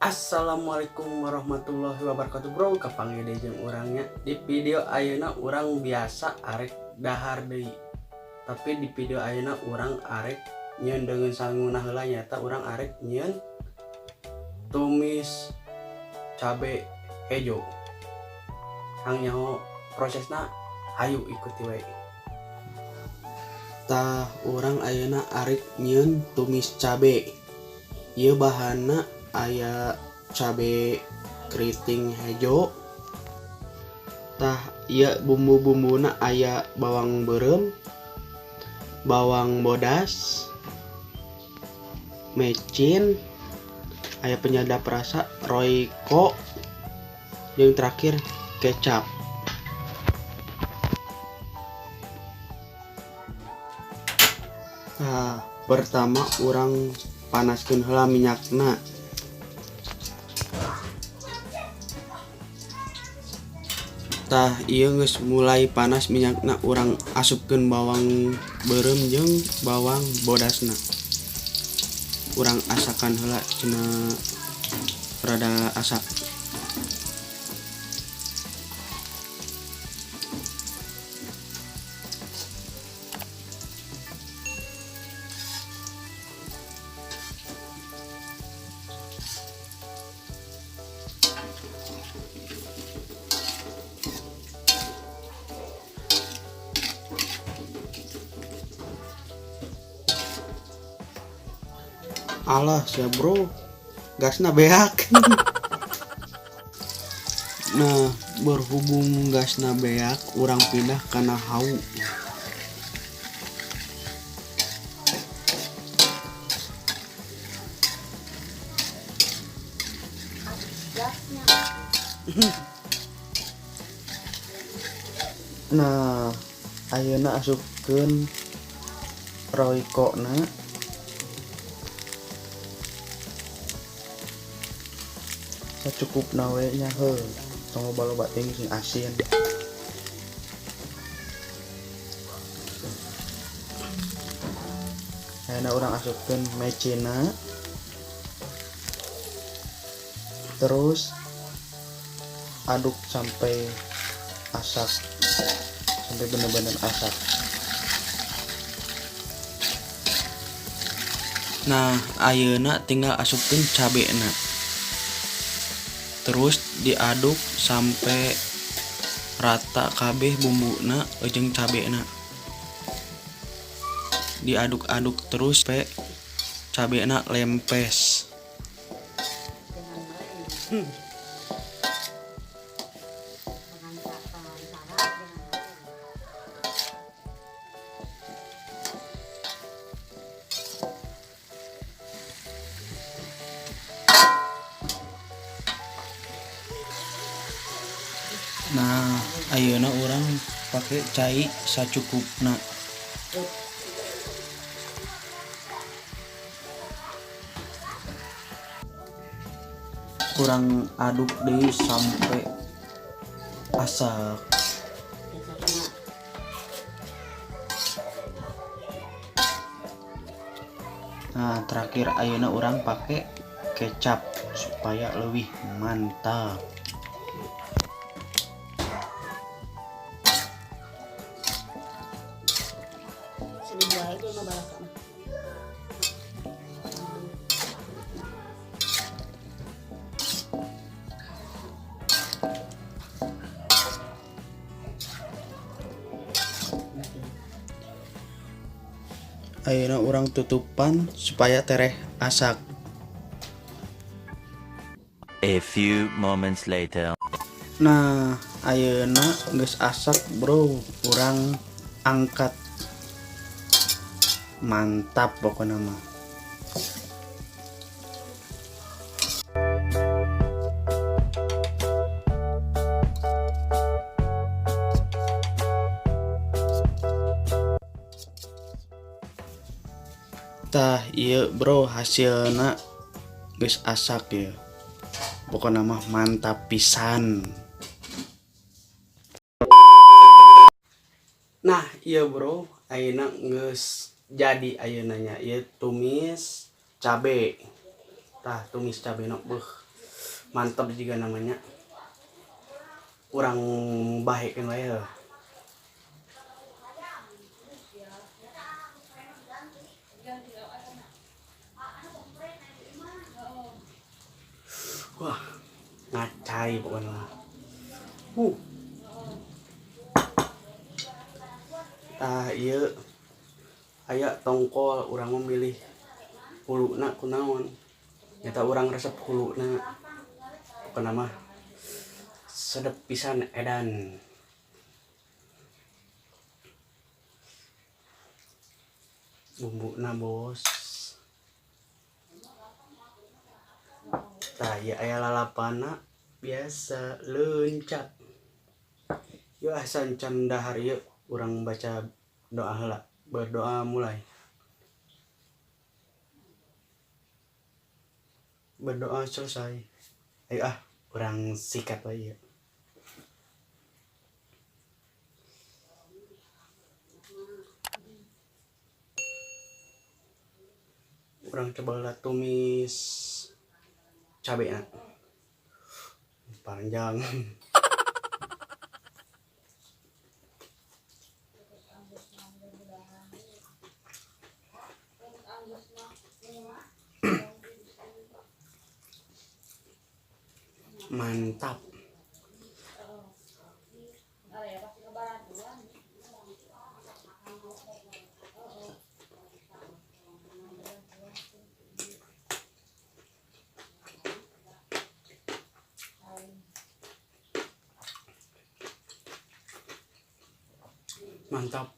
Assalamualaikum warahmatullahi wabarakatuh, bro. Kapanggih deui jeung urang nya. Di video ayeuna urang biasa arek dahar deui. Tapi di video ayeuna urang arek nyieun deungeun sangunah heula, nyaeta urang arek nyieun tumis cabe hejo. Hayang nyaho prosesna? Hayu ikuti we. Tah, urang ayeuna arek nyieun tumis cabe. Ieu bahanna aya cabe keriting hejo. Tah, ieu bumbu-bumbuna aya bawang beureum, bawang bodas, mecin, aya penyedap rasa Royco, yang terakhir kecap. Nah, pertama urang panaskeun heula minyakna. Tah, ieu geus mulai panas minyakna, urang asupkeun bawang beureum jeung bawang bodasna. Urang asakan heula cenah rada asak. Alah sia, bro, gasna beak. Nah, berhubung gasna beak, urang pindah kana hawu. Gasnya. Nah, ayeuna asupkeun Royco na. Sacukupna we nya heuh, tong loba-loba teuing, sing asin. Ayeuna urang asupkeun mecina, terus aduk sampai asak, sampai bener-bener asak. Nah, ayeuna tinggal asupkeun cabena, terus diaduk sampai rata kabeh bumbuna jeung cabena. Diaduk-aduk terus sampai cabena lempes. Jangan lain. Dengan cara jangan lain. Nah, ayeuna urang pake cai sacukupna. Urang aduk deui sampai asak. Kecapnya. Nah, terakhir ayeuna urang pake kecap supaya lebih mantap. 1.000 aja mah balaka mah. Ayeuna urang tutupan supaya tereh asak. A few moments later. Nah, ayeuna geus asak, bro. Urang angkat. Mantap pokoknya mah. Tah, ieu, bro, hasilna geus asak ya. Pokoknya mah mantap pisan. Nah, iya bro, ayeuna geus jadi ayeuna nya ieu tumis cabe. Tah, tumis cabe beuh. Mantap juga namanya. Urang bahekeun wae heuh. Wah, ngacai pokoknya mah. Tah ieu aya tongkol, urang memilih huluna kunaon. Nyata urang resep huluna. Pokokna mah sedep pisan edan. Bumbuna bos. Tah ieu aya lalapana biasa leuncak. Yeuh asa encan dahar ieu urang baca doa heula. Berdoa mulai. Berdoa selesai. Ayo ah, urang sikat wae ieu. Urang coba lah tumis cabena. Panjang. Mantap. Mantap.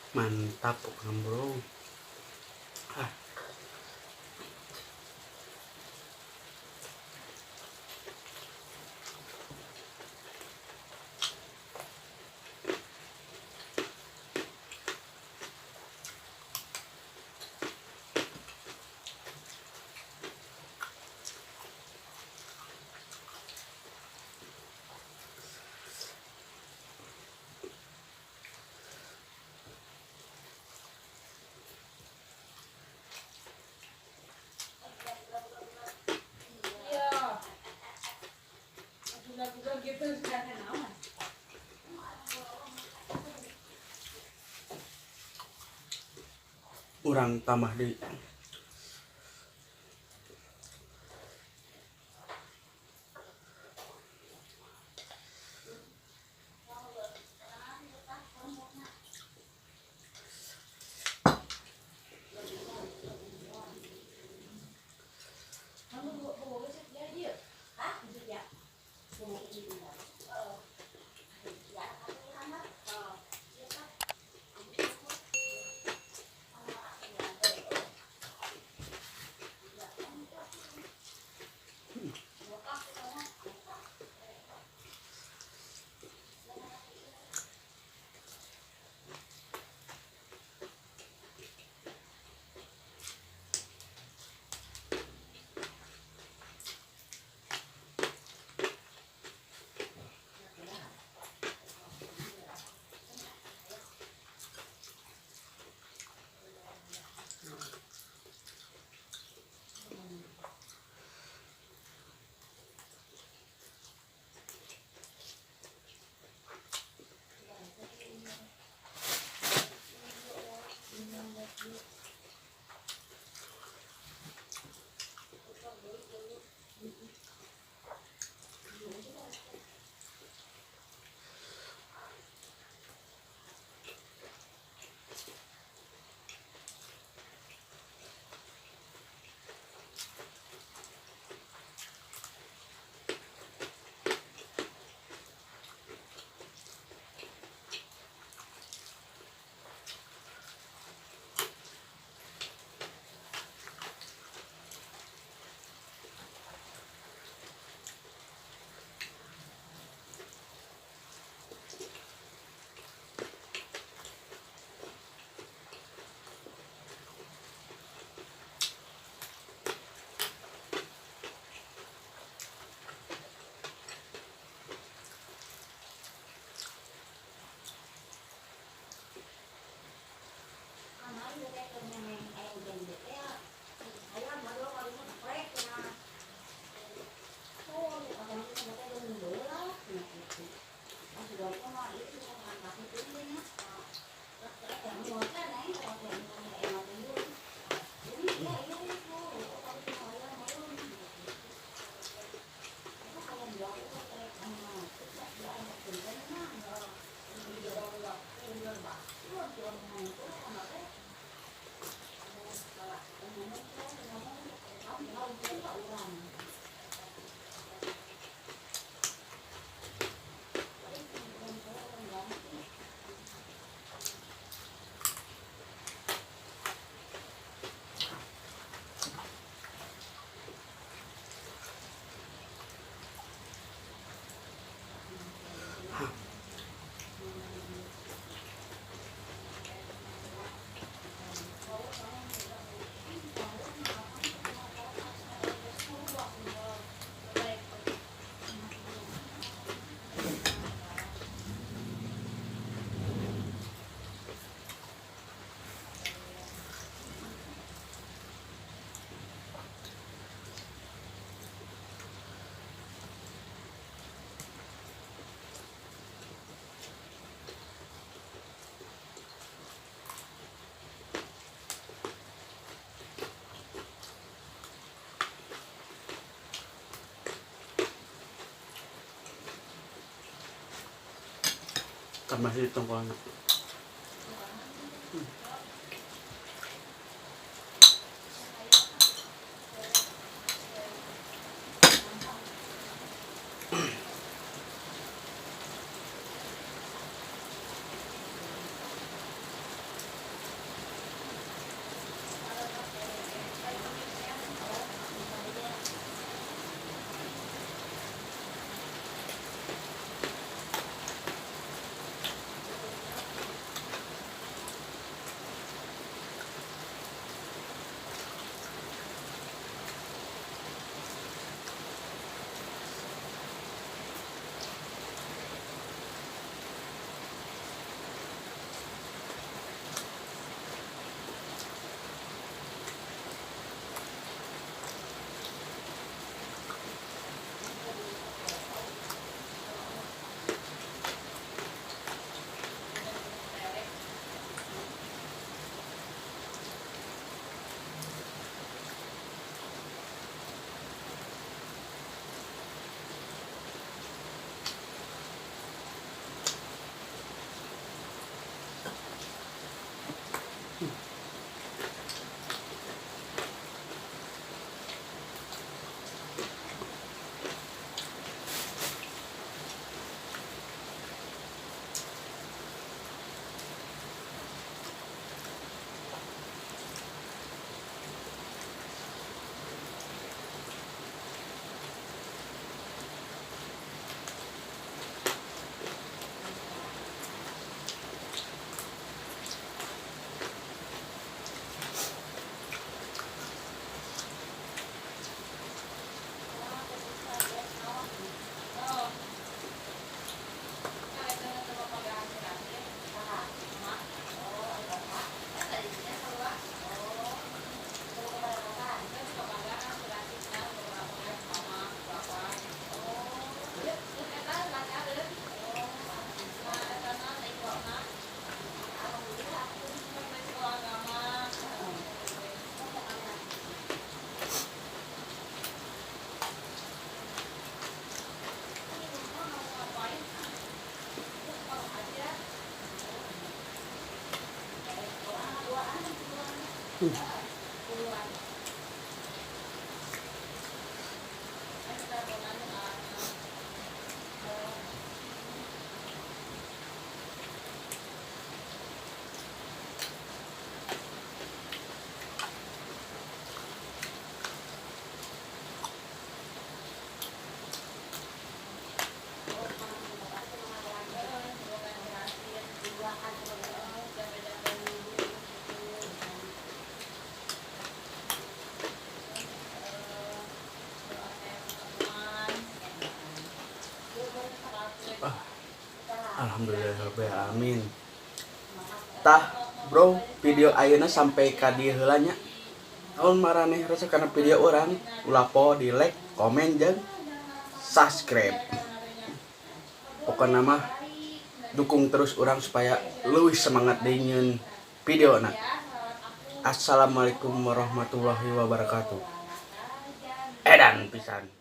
Mantap pokoknya bro. Urang tambah deui. Tambah di tongkolna. Alhamdulillah alamin. Tah bro, video ayeuna sampai ka dieu heula nya. Lamun maraneh resep kana video urang, ulah poho di like, komen, jeung subscribe. Pokoknya mah dukung terus urang supaya leuwih semangat deui nyieun video na. Assalamualaikum warahmatullahi wabarakatuh. Edan pisan.